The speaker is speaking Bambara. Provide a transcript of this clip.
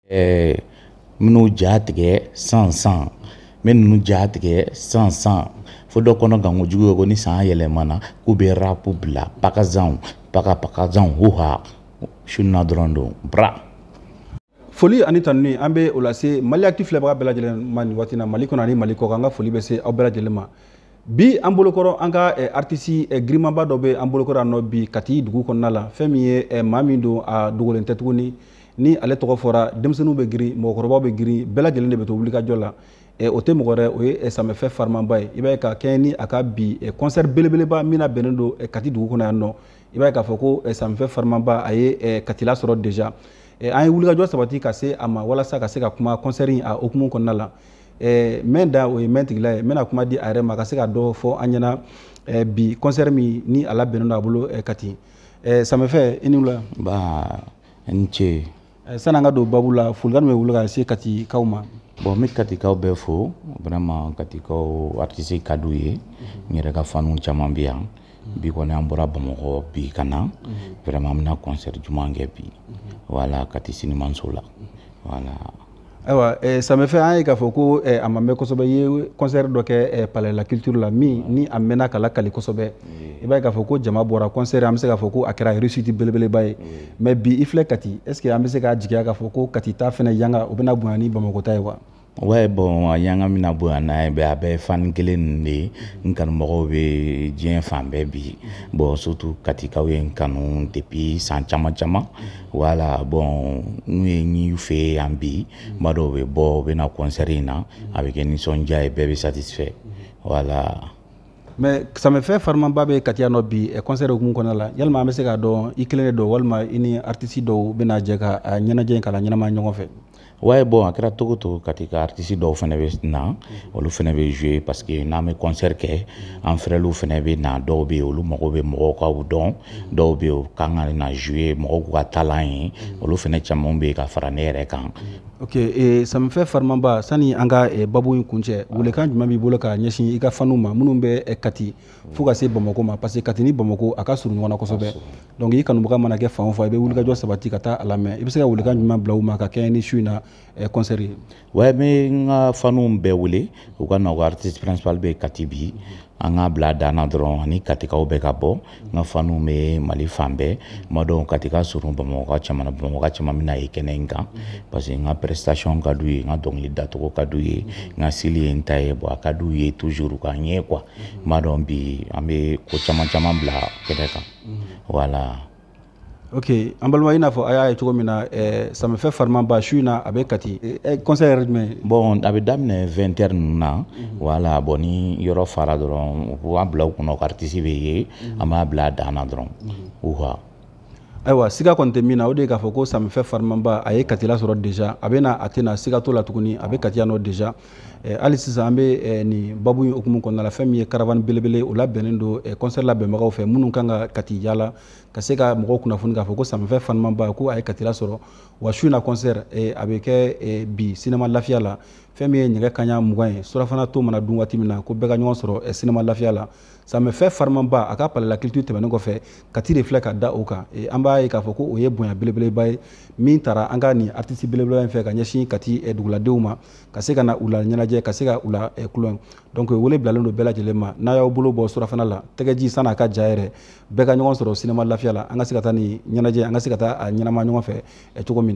Minnu ja tigɛ san san, n bɛ ninnu ja tigɛ san san, fo dɔ kɔnɔ ganko jugu ye ko ni san yɛlɛmana k'u bɛ rap bila pakazanw paka pakazanw huha su na dɔrɔn don bra. Foli ani tanuni an bɛ o lase Mali Actu filɛbaga bɛɛ lajɛlen ma nin waati na, Mali kɔnɔ ani Mali kɔkan. An ka foli bɛ se aw bɛɛ lajɛlen ma. Bi an bolokɔrɔ, an ka artiste girinmanba dɔ bɛ an bolokɔrɔ yan nɔ bi Kati dugu kɔnɔna la. Fɛn min ye maa min don, a dogolen tɛ tuguni. Ni ale tɔgɔ fɔra, denmisɛnninw bɛ girin, mɔgɔkɔrɔbaw bɛ girin, bɛɛ lajɛlen de bɛ to wulikajɔ la. O tɛ mɔgɔ wɛrɛ, o ye Samɛfɛ Farimanba ye. I b'a ye ka kɛɲɛ ni a ka bi concert belebeleba min na bɛnnen don Kati dugu kɔnɔ yan nɔ, i b'a ye k'a fɔ ko Samɛfɛ Farimanba a ye Katila sɔrɔ déjà. An ye wulikajɔ sabati ka se a ma walasa ka se ka kuma concert in a hukumu kɔnɔna la. Mɛn da o ye mɛn tigila ye, n bɛna kuma di a yɛrɛ ma ka se ka dɔ fɔ an ɲɛna bi concert min ni a labɛnnen don a bolo Kati. Samɛfɛ, i ni wula. Ba, n ce. Sani an ka don babu la, folikan min bɛ wuli ka se Katikaw ma? Bon, n bɛ Katikaw bɛɛ fo vraiment. Katikaw, artiste ka d'u ye, n yɛrɛ ka faniw caman bɛ yan. Bi kɔni an bɔra Bamakɔ bi ka na, vraiment an bɛna concert juma kɛ bi, voilà, Kati Sinimanso la, voilà. Ayiwa, Samɛfɛ, an ye k'a fɔ ko a ma mɛn kosɛbɛ, i ye concert dɔ kɛ Palais la Culture la, min ni a mɛnna ka lakali kosɛbɛ. I b'a ye k'a fɔ ko jama bɔra concert, an bɛ se k'a fɔ ko a kɛra réussite belebeleba ye. Mais bi i filɛ Kati, est ce que an bɛ se k'a jigiya k'a fɔ ko Kati ta fɛnɛ yanga o bɛna bonya ni Bamakɔ ta ye wa? Ouais, bon, a yanga bɛna bonya n'a ye, a bɛɛ ye fan kelen ninnu de ye. N kanumɔgɔw bɛ diɲɛ fan bɛɛ bi. Bon, surtout Katikaw ye n kanu depuis san caman caman, voilà. Bon, n'u ye n y'u fɛ yan bi, n b'a dɔn u bɛ bɔ, u bɛ na concert in na, a bɛ kɛ nisɔndiya ye, bɛɛ bɛ satisfait, voilà. Mais Samɛfɛ Farimanba bɛ Kati yan nɔ bi concert hukumu kɔnɔna la. Yalima an bɛ se k'a dɔn i kelen de don, walima i ni artiste dɔw bɛna jɛ ka ɲɛnajɛ in k'a la ɲɛnama ɲɔgɔn fɛ? Ouais, bon, a kɛra togo togo, Kati ka artiste dɔw fɛnɛ bɛ na, olu fɛnɛ bɛ jouer, parce que n'an bɛ concert kɛ, an frères fɛnɛ bɛ na. Dɔw bɛ yen, olu mago bɛ mɔgɔw ka u dɔn, dɔw bɛ yen, u kan ka na jouer, mɔgɔw k'u ka talent ye, olu fɛnɛ caman bɛ yen ka fara ne yɛrɛ kan. Ok, Samɛfɛ Farimanba, sani an ka babu in kuncɛ, welekan jumɛn b'i bolo ka ɲɛsin i ka faniw ma minnu bɛ Kati fo ka se Bamakɔ ma? Parce que Kati ni Bamakɔ a ka surun ɲɔgɔn na kosɛbɛ. Donc i kanubaga mana kɛ fan o fan, i bɛ wulikajɔ sabati ka taa a lamɛn. I bɛ se ka welekan jumɛn bila u ma ka kɛɲɛ ni su in na concert ye? Ouais, n bɛ n ka faniw bɛɛ wele u ka na, u ka artiste principal bɛ Kati bi. An k'a bila dan na dɔrɔn, ani Katikaw bɛɛ ka bɔ. N ka faniw bɛ Mali fan bɛɛ, n b'a dɔn Kati ka surun Bamakɔ ka caman na, Bamakɔ ka caman bɛna ye kɛnɛ in kan, parce que n ka prestation ka d'u ye, n ka dɔnkili dacogo ka d'u ye, n ka style ye n ta ye. Bon, a ka d'u ye toujours u ka ɲɛ quoi. N b'a dɔn bi an bɛ ko caman caman bila kɛnɛ kan, voilà. Ok, an balima, i n'a fɔ a y'a ye cogo min na, Samɛfɛ Farimanba su in na a bɛ Kati. Concert yɛrɛ jumɛn ye? Bon, a bɛ daminɛ 20 heures ninnu na, voilà. Bon, ni yɔrɔ fara dɔrɔn, u b'a bila u kunna ko artiste bɛ ye, an b'a bila a dan na dɔrɔn, uha. Ayiwa, siga kɔni tɛ min na, o de ye k'a fɔ ko Samɛfɛ Farimanba a ye Katila sɔrɔ déjà. A bɛ na, a tɛ na, siga t'o la tuguni, a bɛ Kati yan nɔ déjà. Hali sisan an bɛ nin babu in hukumu kɔnɔna la. Fɛn min ye caravane belebele, o labɛnnen don concert labɛnbagaw fɛ minnu kan ka Kati yala ka se ka mɔgɔw kunnafoni k'a fɔ ko Samɛfɛ Farimanba ko a ye Katila sɔrɔ. Wa su in na concert a bɛ kɛ bi Cinéma Lafiya la. Fɛn min ye nɛgɛ kanɲɛ 20 ye, surafana to mana dun waati min na, ko bɛɛ ka ɲɔgɔn sɔrɔ Cinéma Lafiya la. Samɛfɛ Farimanba a ka Palais la Culture tɛmɛnen kɔfɛ, Kati de filɛ ka da o kan. An b'a ye k'a fɔ ko o ye bonya belebeleba ye min taara an ka nin artiste belebeleba in fɛ ka ɲɛsin Kati duguladenw ma, ka se ka na u la ɲɛnajɛ, ka se ka u la kulon. Donc wele bilalen don bɛɛ lajɛlen ma, n'a y'aw bolo bɔ surafana la, tɛgɛji san'a ka ja yɛrɛ, bɛɛ ka ɲɔgɔn sɔrɔ Cinéma Lafiya la, an ka se ka taa nin ɲɛnajɛ, an ka se ka taa a ɲɛnama ɲɔgɔn fɛ cogo min na.